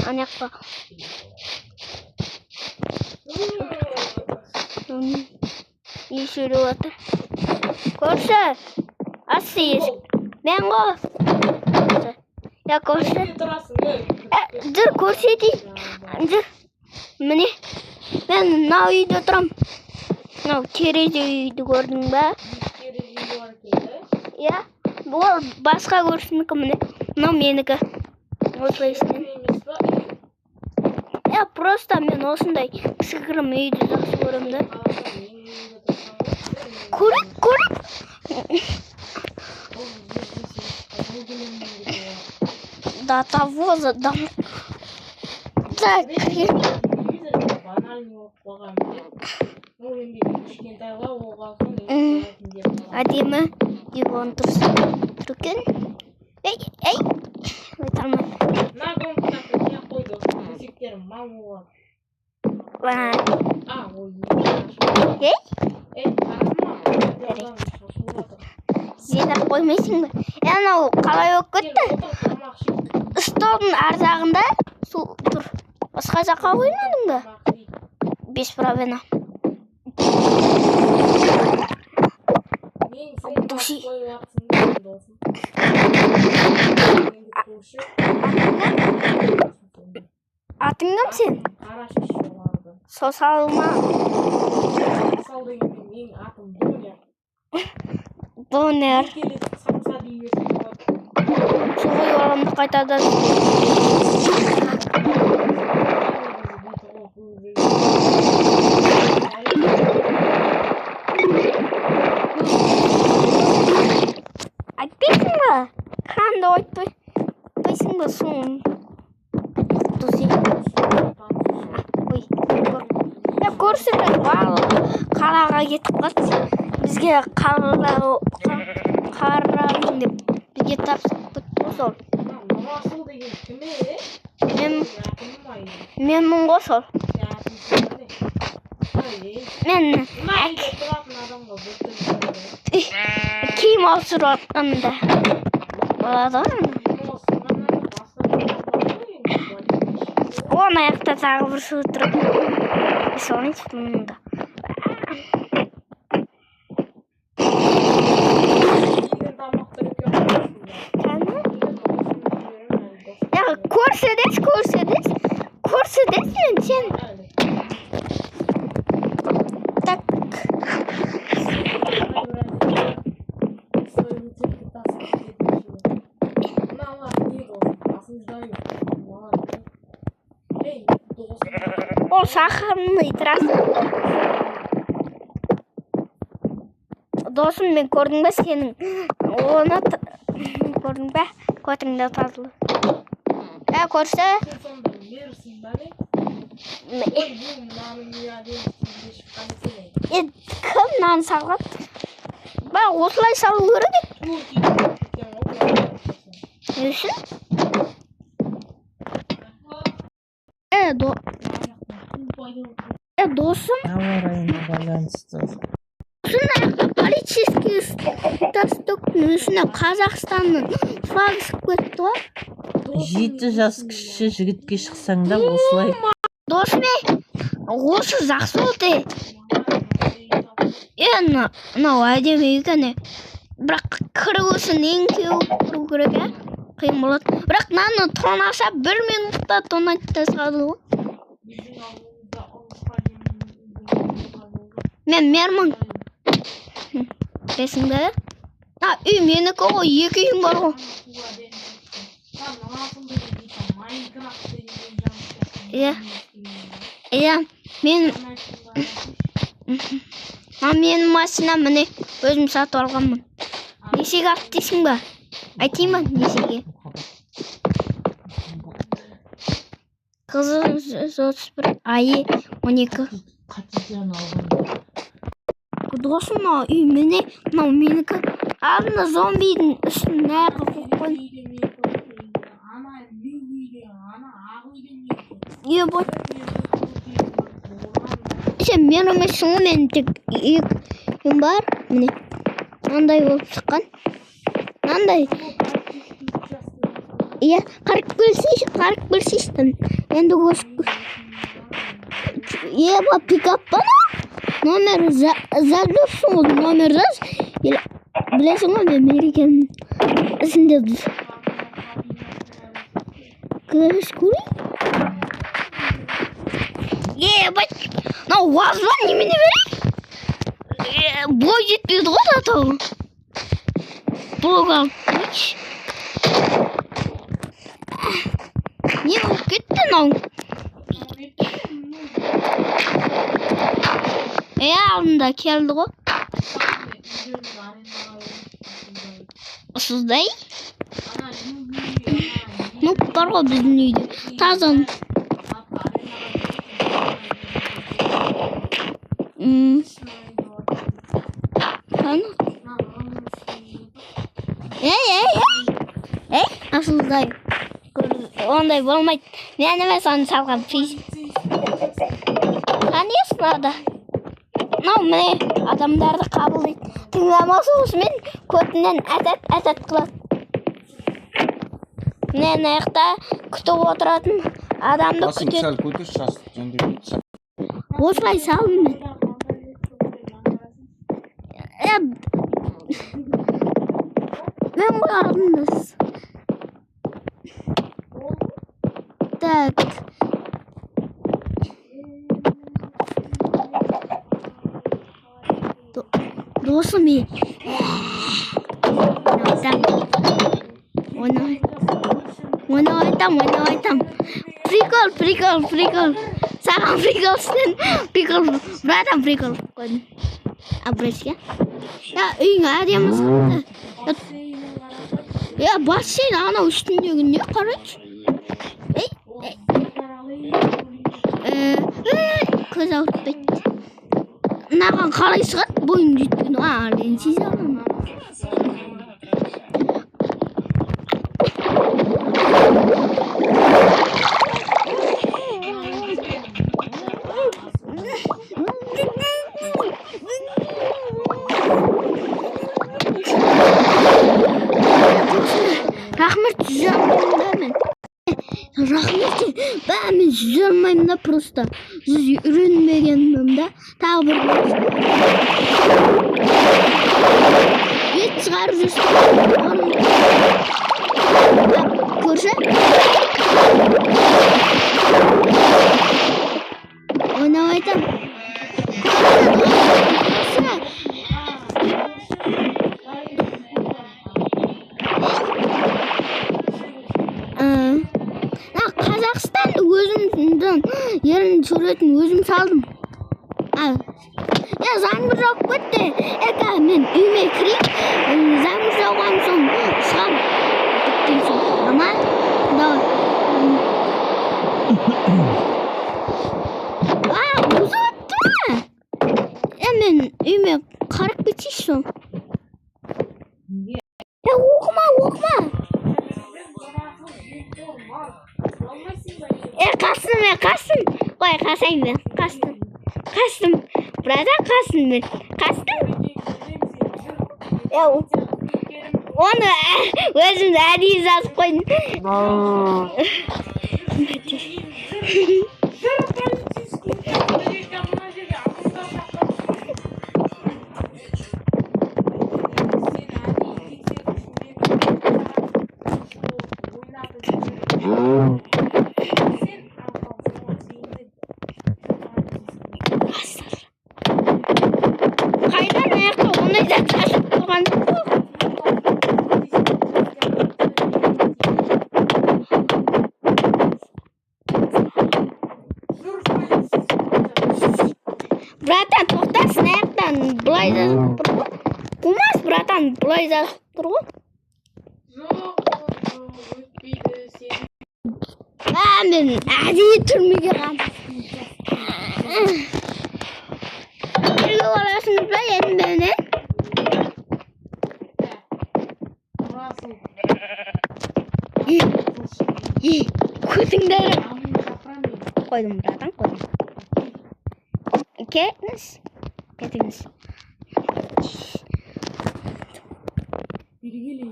Ана жаққа. Не сөйлеп жатыр? Көрші, ашшы есік. Мен ғой. Я, көрші. Тұрасың, ей. Жүр, көрсетейін. Жүр. Міне. Мен мынау үйде тұрамын. Мынау терезе үйді көрдің ба? Терезе үйі бар екен, да? Иә. Ол басқа көршінікі, міне. Мынау менікі. Осылай істен. Емес па? Я просто мен осындай кішігірім үйді жақсы көремін да. Қаласаң, менің үйімде тұрсаң ғой. Көрік, көрік. Бұл жерде сен қызыл кілеммен де болады. До того задам. Так. Телевизор банальный болып қалған бе? Ол енді кішкентайлау болған соң М. енді деп қалған. Әдемі диван тұрсын. Тұр екен. Ей, ей. Өте алмаймын. Мына комнатаны не қойды? Төсектерім мал болады. А, А, ой, не. Ей, Ей, қарама. Одан шашылып жатыр. жинап қоймайсың ба? Е, анау қалай болып Кел, кетті? отыр, тамақ ішейік. Столдың ар жағында су тұр. Басқа жаққа қоймадың ба? Тамақ ішейік. Без проблема. Мен сен Души. қойып жатсың да, досым. Енді көрші. Атың кім сен? Қарашы жоғарыда. Сосалма. Сал дегенде менің атым Донер. Донер. Келесі самса дей берсең болады. Су құйып аламын да қайтадан. Айтпайсың ба? Кранды айтпайсың ба суын? Досым. Ой, я көрсетіп барлығы қалаға кетіп қалды. Бізге қарағым деп бізге тапсырып кетті ғой сол. Нұрасыл деген кім е? Мен Атым ай. менмін ғой сол. Сен атың кім е? Ай, ей. Мен Мына үйде тұратын адамға бір түрлі. киім ауыстырып жатқанда болады ғой. Басқа бір бар ғой енді. О, ана жақта тағы бір су тұр. Соны мұнда. Егер тамақ тұр екен ғой осында. Кәні? Егер досым жіберемін әлі досым. Я, көрсетесіз, көрсетесіз. Көрсетесіз мен сен. Әлі. Так, Мыналар не, досым? Осуждаю. Мыналар не? Ей, досым. Ол сахарный трасса. Досым, мен көрдің бе сенің? Оны көрдің бе? Көтіңді тазалы. Ә, көрсе? Сен сонда мерсің ба не? Ой, бұл мынаның не әдемі стилде шыққан екен, ей. Е, кім мынаны салған? Ба, осылай салу керек еді. Тур киіп кеткен ғой бұлар. Не үшін? Е, до, е, досым, Ауа райына байланысты. Осындай жақта полицейский участоктың үстіне Қазақстанның флагы шығып кетті ғой. 7 жас кіші жігітке шықсаң да осылай. Досым, е, осы жақсы болды. Е, мынау әдемі екен, е. Бірақ кіру үшін еңкеуіп кіру керек, ә? Қиын болады. Бірақ мынаны тонаса, бір минутта тонайды да салады ғой. Біздің ауылда ұлысқа дейін. Мен мермін. Білесің бе? А, үй менікі ғой, екі үйім бар ғой. Иә. Иә, мен мына менің машинам, міне, өзім сатып алғанмын. Несиеге алды дейсің ба? Айтайын ба несиеге? Қызыл 131 АЕ 12. Қатижан алған. Досым, мынау үй, міне, мынау менікі. Алдында зомбидің үстін мына қойып қойдым. Е, бой. Сен мен емессің ғой, менің тек екі үйім бар. Міне. Мынандай болып шыққан. Мынандай. Иә, қарап келсейші, қарап. Парк білсейсің. Енді Еба, пикап па? Номер жазыпсың ғой, номер жаз. Білесің ғой, мен мерекенің ісінде көріс көрейік. Ебать, мынау УАЗ ба, немене берейік? Бой жетпейді ғой зато. Блок алып қойшы. Не болып кетті мынау? Алдында келді ғой. Осындай. Нуп бар ғой біздің үйде. Таза. Ей, ей, ей. Ей, осындай. Ондай болмайды. Мен емес оны салған. Конечно, да. Мынау міне адамдарды қабылдайды. Тыңдамаса осымен көтінен әтәт қылады. Міне мына жақта күтіп отыратын адамды күтеді. Сәл көтерші, жас. Осылай салдым мен. Мен ғой алдында. Так. Досым мен. Оны айтам. Прикол, прикол, прикол. Саған прикол істен. Прикол, братан, прикол қойдым. Абреске. Я үйің әдемі шықты. Я бассейн анау үстіндегі не қарайшы. Ей, көз ауыртпайды. Мынаған қалай шығады бойым жеткен. Ленсіз аламын. Рахмет, жүзе алмаймын да мен. Рахмет, бә, мен жүзе алмаймын да просто. Жүз үйренмегенмін да. Тағы бір ет шығарып жүрсің. Көрші? Ойнап айтам. Көрші, Қазақстанды өзімдің ерінің суретін өзім салдым. Жаңбыр жауып кетті. Мен үйіме кірейін. Жаңбыр жауған соң шығам. Біткен соң. Ама, давай. Ұзап өтті ме? Мен үйіме қарап кетейінші соң. Оқыма, оқыма. Қастым мен, қастым. Қой, қасайын мен, қастым. Қастым. Братан, қастым мен. Қастым. Оны өзім әдейі жазып қойдым. Қайдан аяқта ондай зат шашып тұрған жоқ. Братан, тоқтасын, аяқтан былай жазып тұр ғой. Қумас, братан, былай жазып тұр ғой. Жоқ, өтпейді сен. Мен әдейі түрмеге қалдым. Бірге барасыңыз ба енді менен? Көзіңді қойдым, братан, қойдым. Кетіңіз, кетіңіз. Бергелі.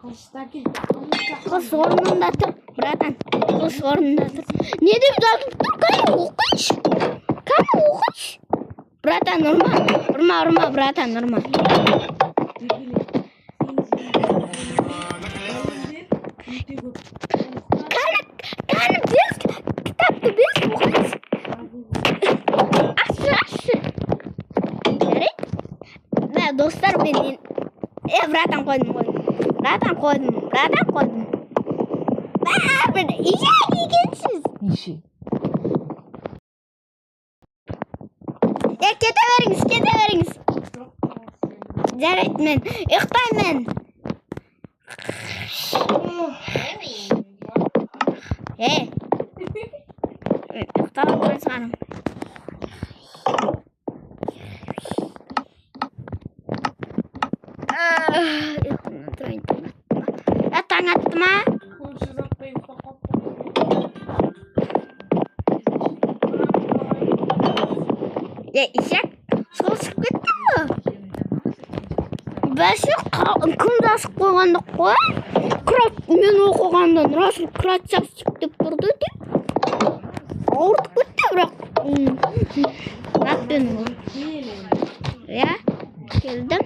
Қылышта кел, Қыз орнында тұр, братан. Қыз орнында тұр. Не деп жазып тұр? Кәне оқиыншы. Кәне оқиыншы. Братан, ұрма. Ұрма, ұрма, братан, ұрма. Кәне, кәне бер, кітапты бер, оқиыншы. Ашшы, ашшы. Жарайды. Мә, достар, мен братан қойдым, қойдым. Братан қойдым, братан қойдым. Бәрібір ишак екенсіз. Неше? Кете беріңіз, кете беріңіз. Жарайды, мен ұйықтаймын. Ұйықтап отырған шығармын. Ұйқымнан тұрайын, таң атты ма? Таң атты ма? Көрші заттай ұйықтап қалыпты. Ишак, сол шығып кетті ғой. Бәсе, кім жазып қойғанды қой? Мен оқығанда Расул красавчик деп тұрды деп. Ауыртып кетті, бірақ. Атпен ғой. Иә, келдім.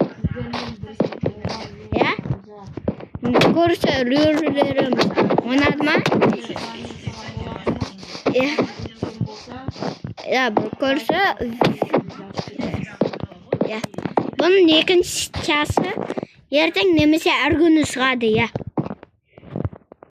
Иә. Көрші рөлдерім ойнады ма? Иә. Иә, бір көрші. Иә. Бұның екінші часы ертең немесе әр күні шығады, иә.